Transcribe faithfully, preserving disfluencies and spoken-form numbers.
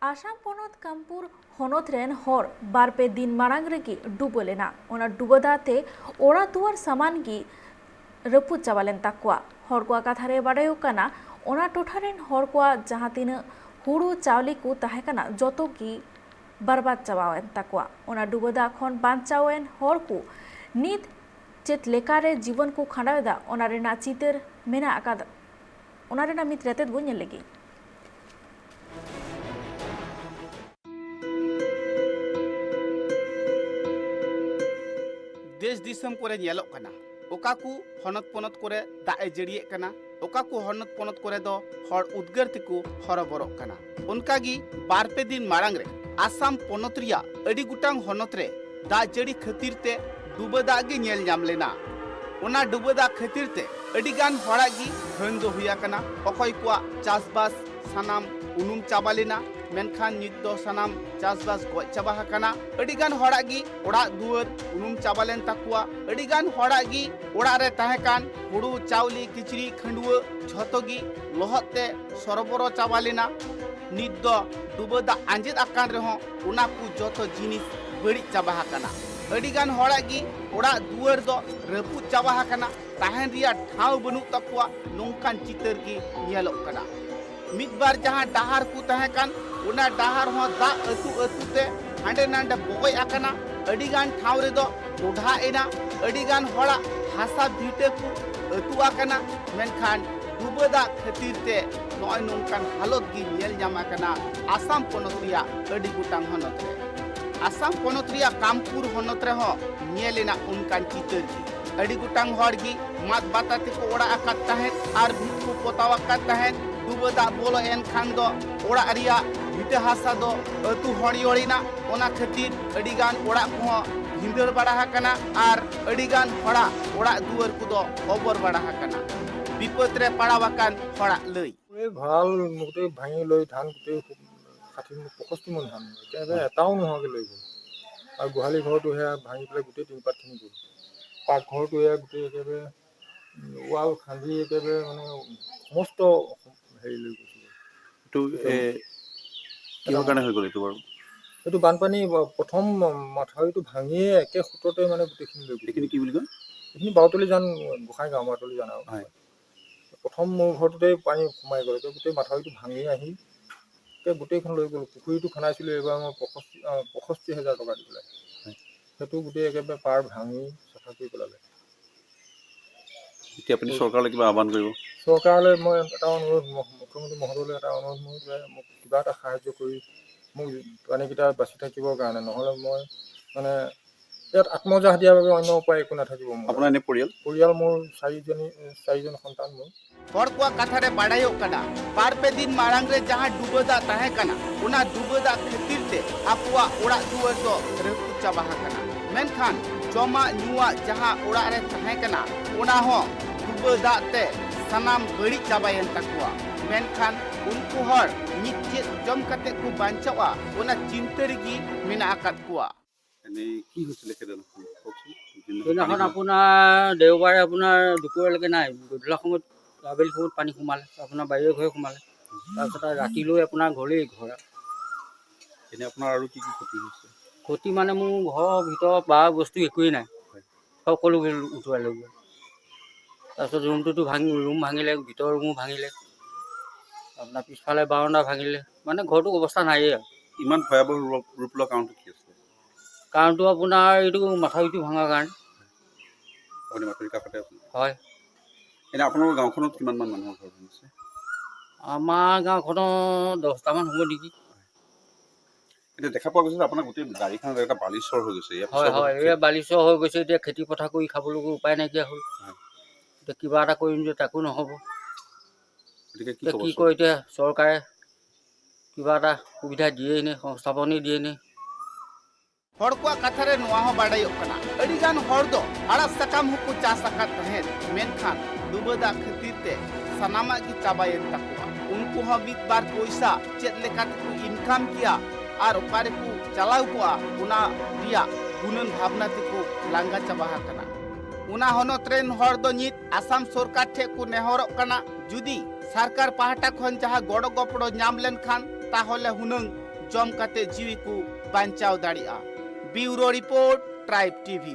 ᱟᱥᱟᱢ ᱯᱚᱱᱚᱛ ᱠᱟᱢᱯᱩᱨ ᱦᱚᱱᱚᱛ ᱨᱮᱱ ᱦᱚᱲ ᱵᱟᱨ ᱯᱮ ᱫᱤᱱ ᱢᱟᱲᱟᱝ ᱨᱮᱜᱮ ᱰᱩᱵᱟᱹ ᱞᱮᱱᱟ᱾ ᱚᱱᱟ ᱰᱩᱵᱟᱹ ᱫᱟᱜ ᱛᱮ ᱚᱲᱟᱜ ᱫᱩᱣᱟᱹᱨ ᱥᱟᱢᱟᱱ ᱜᱮ ᱨᱟᱹᱯᱩᱫ ᱪᱟᱵᱟ ᱞᱮᱱ ᱛᱟᱠᱚᱣᱟ᱾ ᱦᱚᱲ ᱠᱚᱣᱟᱜ ᱠᱟᱛᱷᱟ ᱨᱮ ᱵᱟᱰᱟᱭᱚᱜ ᱠᱟᱱᱟ, ᱚᱱᱟ ᱴᱚᱴᱷᱟ ᱨᱮᱱ ᱦᱚᱲ ᱠᱚᱣᱟᱜ ᱡᱟᱦᱟᱸ ᱛᱤᱱᱟᱹᱜ ᱦᱩᱲᱩ ᱪᱟᱣᱞᱮ ᱠᱚ ᱛᱟᱦᱮᱸ ᱠᱟᱱᱟ, ᱡᱚᱛᱚ ᱜᱮ ᱵᱟᱨᱵᱟᱫ ᱪᱟᱵᱟᱣᱮᱱ ᱛᱟᱠᱚᱣᱟ᱾ ᱚᱱᱟ ᱰᱩᱵᱟᱹ ᱫᱟᱜ ᱠᱷᱚᱱ ᱵᱟᱧᱪᱟᱣᱮᱱ ᱦᱚᱲ ᱠᱚ ᱱᱤᱛ ᱪᱮᱫ ᱞᱮᱠᱟᱨᱮ ᱡᱤᱵᱚᱱ ᱠᱚ ᱠᱷᱟᱸᱰᱟᱣ ᱮᱫᱟ, ᱚᱱᱟ ᱨᱮᱱᱟᱜ ᱪᱤᱛᱟᱹᱨ ᱢᱮᱱᱟᱜ ᱟᱠᱟᱫᱟ᱾ ᱚᱱᱟ ᱨᱮᱱᱟᱜ ᱢᱤᱫ ᱨᱮᱛᱮᱫ ᱵᱚᱱ ᱧᱮᱞ ᱞᱮᱜᱮ᱾ ᱫᱮᱥ ᱫᱤᱥᱚᱢ ᱠᱚᱨᱮ ᱧᱮᱞᱚᱜ ᱠᱟᱱᱟ, ᱚᱠᱟ ᱠᱚ ᱦᱚᱱᱚᱛ ᱯᱚᱱᱚᱛ ᱠᱚᱨᱮ ᱫᱟᱜ ᱮ ᱡᱟᱹᱲᱤᱭᱮᱫ ᱠᱟᱱᱟ, ᱚᱠᱟ ᱠᱚ ᱦᱚᱱᱚᱛ ᱯᱚᱱᱚᱛ ᱠᱚᱨᱮ ᱫᱚ ᱦᱚᱲ ᱩᱫᱽᱜᱟᱹᱨ ᱛᱮᱠᱚ ᱦᱚᱨᱚᱵᱚᱨᱚᱜ ᱠᱟᱱᱟ᱾ ᱚᱱᱠᱟᱜᱮ ᱵᱟᱨ ᱯᱮ ᱫᱤᱱ ᱢᱟᱲᱟᱝ ᱨᱮ ᱟᱥᱟᱢ ᱯᱚᱱᱚᱛ ᱨᱮᱭᱟᱜ ᱟᱹᱰᱤ ᱜᱚᱴᱟᱝ ᱦᱚᱱᱚᱛ ᱨᱮ ᱫᱟᱜ ᱡᱟᱹᱲᱤ ᱠᱷᱟᱹᱛᱤᱨ ᱛᱮ ᱰᱩᱵᱟᱹ ᱫᱟᱜ ᱜᱮ ᱧᱮᱞ ᱧᱟᱢ ᱞᱮᱱᱟ᱾ ᱚᱱᱟ ᱰᱩᱵᱟᱹ ᱫᱟᱜ ᱠᱷᱟᱹᱛᱤᱨ ᱛᱮ ᱟᱹᱰᱤ ᱜᱟᱱ ᱦᱚᱲᱟᱜ ᱜᱮ ᱦᱟᱹᱱ ᱫᱚ ᱦᱩᱭ ᱟᱠᱟᱱᱟ᱾ ᱚᱠᱚᱭ ᱠᱚᱣᱟᱜ ᱪᱟᱥᱵᱟᱥ ᱥᱟᱱᱟᱢ ᱩᱱᱩᱢ ᱪᱟᱵᱟ ᱞᱮᱱᱟ, ᱢᱮᱱᱠᱷᱟᱱ ᱱᱤᱛ ᱫᱚ ᱥᱟᱱᱟᱢ ᱪᱟᱥᱵᱟᱥ ᱜᱚᱡ ᱪᱟᱵᱟ ᱟᱠᱟᱱᱟ᱾ ᱟᱹᱰᱤ ᱜᱟᱱ ᱦᱚᱲᱟᱜ ᱜᱮ ᱚᱲᱟᱜ ᱫᱩᱣᱟᱹᱨ ᱩᱱᱩᱢ ᱪᱟᱵᱟ ᱞᱮᱱ ᱛᱟᱠᱚᱣᱟ᱾ ᱟᱹᱰᱤ ᱜᱟᱱ ᱦᱚᱲᱟᱜ ᱜᱮ ᱚᱲᱟᱜ ᱨᱮ ᱛᱟᱦᱮᱸ ᱠᱟᱱ ᱦᱩᱲᱩ, ᱪᱟᱣᱞᱮ, ᱠᱤᱪᱨᱤᱡ, ᱠᱷᱟᱹᱰᱣᱟᱹ ᱡᱷᱚᱛᱚ ᱜᱮ ᱞᱚᱦᱚᱫ ᱛᱮ ᱥᱚᱨᱚᱵᱚᱨᱚ ᱪᱟᱵᱟ ᱞᱮᱱᱟ᱾ ᱱᱤᱛ ᱫᱚ ᱰᱩᱵᱟᱹ ᱫᱟᱜ ᱟᱸᱡᱮᱫ ᱟᱠᱟᱱ ᱨᱮᱦᱚᱸ ᱚᱱᱟ ᱠᱚ ᱡᱚᱛᱚ ᱡᱤᱱᱤᱥ ᱵᱟᱹᱲᱤᱡ ᱪᱟᱵᱟ ᱟᱠᱟᱱᱟ᱾ ᱟᱹᱰᱤ ᱜᱟᱱ ᱦᱚᱲᱟᱜ ᱜᱮ ᱚᱲᱟᱜ ᱫᱩᱣᱟᱹᱨ ᱫᱚ ᱨᱟᱹᱯᱩᱫ ᱪᱟᱵᱟ ᱟᱠᱟᱱᱟ, ᱛᱟᱦᱮᱱ ᱨᱮᱭᱟᱜ ᱴᱷᱟᱶ ᱵᱟᱹᱱᱩᱜ ᱛᱟᱠᱚᱣᱟ, ᱱᱚᱝᱠᱟᱱ ᱪᱤᱛᱟᱹᱨ ᱜᱮ ᱧᱮᱞᱚᱜ ᱠᱟᱱᱟ᱾ ᱢᱤᱫ ᱵᱟᱨ ᱡᱟᱦᱟᱸ ᱰᱟᱦᱟᱨ ᱠᱚ ᱛᱟᱦᱮᱸ ᱠᱟᱱ, ᱚᱱᱟ ᱰᱟᱦᱟᱨ ᱦᱚᱸ ᱫᱟᱜ ᱟᱹᱛᱩ ᱟᱹᱛᱩ ᱛᱮ ᱦᱟᱸᱰᱮ ᱱᱟᱰᱮ ᱵᱚᱜᱚᱡ ᱟᱠᱟᱱᱟ᱾ ᱟᱹᱰᱤ ᱜᱟᱱ ᱴᱷᱟᱶ ᱨᱮᱫᱚ ᱰᱚᱰᱷᱟ ᱮᱱᱟ, ᱟᱹᱰᱤ ᱜᱟᱱ ᱦᱚᱲᱟᱜ ᱦᱟᱥᱟ ᱵᱷᱤᱴᱟᱹ ᱠᱚ ᱟᱹᱛᱩ ᱟᱠᱟᱱᱟ᱾ ᱢᱮᱱᱠᱷᱟᱱ ᱰᱩᱵᱟᱹ ᱫᱟᱜ ᱠᱷᱟᱹᱛᱤᱨ ᱛᱮ ᱱᱚᱜᱼᱚᱭ ᱱᱚᱝᱠᱟᱱ ᱦᱟᱞᱚᱛ ᱜᱮ ᱧᱮᱞ ᱧᱟᱢ ᱟᱠᱟᱱᱟ ᱟᱥᱟᱢ ᱯᱚᱱᱚᱛ ᱨᱮᱭᱟᱜ ᱟᱹᱰᱤ ᱜᱚᱴᱟᱝ ᱦᱚᱱᱚᱛ ᱨᱮ᱾ ᱟᱥᱟᱢ ᱯᱚᱱᱚᱛ ᱨᱮᱭᱟᱜ ᱠᱟᱢᱯᱩᱨ ᱦᱚᱱᱚᱛ ᱨᱮᱦᱚᱸ ᱧᱮᱞ ᱮᱱᱟ ᱚᱱᱠᱟᱱ ᱪᱤᱛᱟᱹᱨ ᱜᱮ᱾ ᱟᱹᱰᱤ ᱜᱚᱴᱟᱝ ᱦᱚᱲ ᱜᱮ ᱢᱟᱫ ᱵᱟᱛᱟ ᱛᱮᱠᱚ ᱚᱲᱟᱜ ᱟᱠᱟᱫ ᱛᱟᱦᱮᱸᱫ ᱟᱨ ᱵᱷᱤᱛ ᱠᱚ ᱯᱚᱛᱟᱣ ᱟᱠᱟᱫ ᱛᱟᱦᱮᱸᱫ᱾ ᱰᱩᱵᱟᱹ ᱫᱟᱜ ᱵᱚᱞᱚ ᱮᱱ ᱠᱷᱟᱱ ᱫᱚ ᱚᱲᱟᱜ ᱨᱮᱭᱟᱜ ᱵᱷᱤᱴᱟᱹ ᱦᱟᱥᱟ ᱫᱚ ᱟᱹᱛᱩ ᱦᱚᱲᱭᱚᱲ ᱮᱱᱟ᱾ ᱚᱱᱟ ᱠᱷᱟᱹᱛᱤᱨ ᱟᱹᱰᱤ ᱜᱟᱱ ᱚᱲᱟᱜ ᱠᱚᱦᱚᱸ ᱵᱷᱤᱸᱫᱟᱹᱲ ᱵᱟᱲᱟ ᱟᱠᱟᱱᱟ ᱟᱨ ᱟᱹᱰᱤ ᱜᱟᱱ ᱦᱚᱲᱟᱜ ᱚᱲᱟᱜ ᱫᱩᱣᱟᱹᱨ ᱠᱚᱫᱚ ᱚᱵᱚᱨ ᱵᱟᱲᱟ ᱟᱠᱟᱱᱟ᱾ ᱵᱤᱯᱚᱫ ᱨᱮ ᱯᱟᱲᱟᱣ ᱟᱠᱟᱱ ᱦᱚᱲᱟᱜ ᱞᱟᱹᱭ᱾ এই ভঁৰাল গোটেই ভাঙি লৈ ধান গোটেই ষাঠি পঁয়ষষ্ঠি মোন ধান, একেবাৰে এটাও নোহোৱাকৈ লৈ গ'ল। আৰু গোহালি ঘৰটো সেয়া ভাঙি পেলাই গোটেই টিংপাতখিনি গ'ল। পাকঘৰটো এয়া গোটেই একেবাৰে ৱাল খান্দি একেবাৰে মানে সমস্ত হেৰি লৈ গৈছিলে। এইটো, এ, কিহৰ কাৰণে হৈ গ'ল এইটো বাৰু? এইটো বানপানী ব-, প্ৰথম মাথাউৰিটো ভাঙিয়ে একে সোঁততে মানে গোটেইখিনি লৈ গ'ল। এইখিনি কি বুলি কয়? এইখিনি বাওতলি জান, গোসাঁই গাঁও বাওতলি জান আৰু। হয়। প্ৰথম মোৰ ঘৰটোতে পানী সোমাই গ'ল, এতিয়া গোটেই মাথাউৰিটো ভাঙি আহি এতিয়া গোটেইখন লৈ গ'ল। পুখুৰীটো খনাইছিলোঁ এইবাৰ মই পঁয়ষষ্ঠি, আহ, পঁয়ষষ্ঠি হাজাৰ টকা দি পেলাই। হয়। সেইটো গোটেই একেবাৰে পাৰ ভাঙি চাফা কৰি পেলালে। এতিয়া আপুনি চৰকাৰলৈ কিবা আহ্বান কৰিব? চৰকাৰলৈ মই এটা অনুৰোধ, ম-, মুখ্যমন্ত্ৰী মহোদয়লৈ এটা অনুৰোধ মোৰ যে মোক কিবা এটা সাহায্য কৰি মোক পানীকেইটা বাচি থাকিবৰ কাৰণে, নহ'লে মই মানে ইয়াত আত্মহত্যা দিয়াৰ বাবে অন্য উপায় একো নাথাকিব মোৰ। আপোনাৰ এনে পৰিয়াল? পৰিয়াল মোৰ চাৰিজনী, চাৰিজন সন্তান মোৰ। ᱦᱚᱲ ᱠᱚᱣᱟᱜ ᱠᱟᱛᱷᱟ ᱨᱮ ᱵᱟᱰᱟᱭᱚᱜ ᱠᱟᱱᱟ, ᱵᱟᱨ ᱯᱮ ᱫᱤᱱ ᱢᱟᱲᱟᱝ ᱨᱮ ᱡᱟᱦᱟᱸ ᱰᱩᱵᱟᱹ ᱫᱟᱜ ᱛᱟᱦᱮᱸ ᱠᱟᱱᱟ, ᱚᱱᱟ ᱰᱩᱵᱟᱹ ᱫᱟᱜ ᱠᱷᱟᱹᱛᱤᱨ ᱛᱮ ᱟᱠᱚᱣᱟᱜ ᱚᱲᱟᱜ ᱫᱩᱣᱟᱹᱨ ᱫᱚ ᱨᱟᱹᱯᱩᱫ ᱪᱟᱵᱟ ᱟᱠᱟᱱᱟ᱾ ᱢᱮᱱᱠᱷᱟᱱ ᱡᱚᱢᱟᱜ ᱧᱩᱣᱟᱜ ᱡᱟᱦᱟᱸ ᱚᱲᱟᱜ ᱨᱮ ᱛᱟᱦᱮᱸ ᱠᱟᱱᱟ, ᱚᱱᱟ ᱦᱚᱸ ᱰᱩᱵᱟᱹ ᱫᱟᱜ ᱛᱮ ᱥᱟᱱᱟᱢ ᱵᱟᱹᱲᱤᱡ ᱪᱟᱵᱟᱭᱮᱱ ᱛᱟᱠᱚᱣᱟ᱾ ᱢᱮᱱᱠᱷᱟᱱ ᱩᱱᱠᱩ ᱦᱚᱲ ᱱᱤᱛ ᱪᱮᱫ ᱡᱚᱢ ᱠᱟᱛᱮ ᱠᱚ ᱵᱟᱧᱪᱟᱣᱟ, ᱚᱱᱟ ᱪᱤᱱᱛᱟᱹ ᱨᱮᱜᱮ ᱢᱮᱱᱟᱜ ᱟᱠᱟᱫ ᱠᱚᱣᱟ᱾ এনে কি হৈছিলে সেইদিনাখন? কওকচোন। যোনদিনাখন সেইদিনাখন পানী সোমাল। আপোনাৰ দেওবাৰে আপোনাৰ দুপৰীয়ালৈকে নাই। গধূলা সময়ত, আবেলি সময়ত পানী সোমালে, আপোনাৰ বাহিৰে ঘৰে সোমালে। তাৰপিছত আৰু ৰাতিলৈ আপোনাৰ ঘৰেই ঘৰ। এনে আপোনাৰ আৰু কি কি ক্ষতি হৈছে? ক্ষতি মানে মোৰ ঘৰৰ ভিতৰৰ বাঁহ বস্তু একোৱেই নাই। হয়। সকলোবোৰ উটুৱাই লৈ গ'ল। তাৰপিছত ৰুমটোতো ভাঙি, ৰুম ভাঙিলে, ভিতৰৰ ৰুমো ভাঙিলে, আপোনাৰ পিছফালে বাৰাণ্ডা ভাঙিলে, মানে ঘৰটো অৱস্থা নাইয়ে আৰু। ইমান ভয়াৱহ ৰূপ, ৰূপ লোৱা কাৰণটো কি আছিলে? কাৰণটো আপোনাৰ এইটো মাথাউৰিটো ভঙাৰ কাৰণে। আপুনি মাথাউৰি কাষতে আছে? হয়। এনে আপোনালোকৰ গাঁওখনত কিমানমান মানুহৰ ঘৰ ভাঙিছে? আমাৰ গাঁওখনত দহটামান হ'ব নেকি। এতিয়া দেখা পোৱা গৈছে যে আপোনাৰ গোটেই গাড়ীখন এটা বালিচৰ হৈ গৈছে, ইয়াৰ হয়, পিছৰ হয়, ঘৰটো এয়া বালিচৰ হৈ গৈছে। এতিয়া খেতি পথাৰ কৰি খাবলৈকো উপায় নাইকিয়া হ'ল। হয়। এতিয়া কিবা এটা কৰিম যে তাকো নহ'ব। গতিকে কি এতিয়া ক'ব কি চৰকাৰক? কয় এতিয়া চৰকাৰে? কিবা এটা সুবিধা দিয়েই নে, সংস্থাপনেই দিয়ে নে? ᱦᱚᱲ ᱠᱚᱣᱟᱜ ᱠᱟᱛᱷᱟ ᱨᱮ ᱱᱚᱣᱟ ᱦᱚᱸ ᱵᱟᱰᱟᱭᱚᱜ ᱠᱟᱱᱟ, ᱟᱹᱰᱤ ᱜᱟᱱ ᱦᱚᱲ ᱫᱚ ᱟᱲᱟᱜ ᱥᱟᱠᱟᱢ ᱦᱚᱸᱠᱚ ᱪᱟᱥ ᱟᱠᱟᱫ ᱛᱟᱦᱮᱸᱫ, ᱢᱮᱱᱠᱷᱟᱱ ᱰᱩᱵᱟᱹ ᱫᱟᱜ ᱠᱷᱟᱹᱛᱤᱨ ᱛᱮ ᱥᱟᱱᱟᱢᱟᱜ ᱜᱮ ᱪᱟᱵᱟᱭᱮᱱ ᱛᱟᱠᱚᱣᱟ᱾ ᱩᱱᱠᱩ ᱦᱚᱸ ᱢᱤᱫ ᱵᱟᱨ ᱯᱚᱭᱥᱟ ᱪᱮᱫ ᱞᱮᱠᱟ ᱛᱮᱠᱚ ᱤᱱᱠᱟᱢ ᱠᱮᱭᱟ ᱟᱨ ᱚᱠᱟ ᱨᱮᱠᱚ ᱪᱟᱞᱟᱣ ᱠᱚᱜᱼᱟ, ᱚᱱᱟ ᱨᱮᱭᱟᱜ ᱜᱩᱱᱟᱹᱱ ᱵᱷᱟᱵᱽᱱᱟ ᱛᱮᱠᱚ ᱞᱟᱸᱜᱟ ᱪᱟᱵᱟ ᱟᱠᱟᱱᱟ᱾ ᱚᱱᱟ ᱦᱚᱱᱚᱛ ᱨᱮᱱ ᱦᱚᱲ ᱫᱚ ᱱᱤᱛ ᱟᱥᱟᱢ ᱥᱚᱨᱠᱟᱨ ᱴᱷᱮᱱ ᱠᱚ ᱱᱮᱦᱚᱨᱚᱜ ᱠᱟᱱᱟ, ᱡᱩᱫᱤ ᱥᱚᱨᱠᱟᱨ ᱯᱟᱦᱴᱟ ᱠᱷᱚᱱ ᱡᱟᱦᱟᱸ ᱜᱚᱲᱚ ᱜᱚᱯᱚᱲᱚ ᱧᱟᱢ ᱞᱮᱱᱠᱷᱟᱱ ᱛᱟᱦᱚᱞᱮ ᱦᱩᱱᱟᱹᱝ ᱡᱚᱢ ᱠᱟᱛᱮ ᱡᱤᱣᱤ ᱠᱚ ᱵᱟᱧᱪᱟᱣ ᱫᱟᱲᱮᱭᱟᱜᱼᱟ᱾ Bureau Report, Tribe T V᱾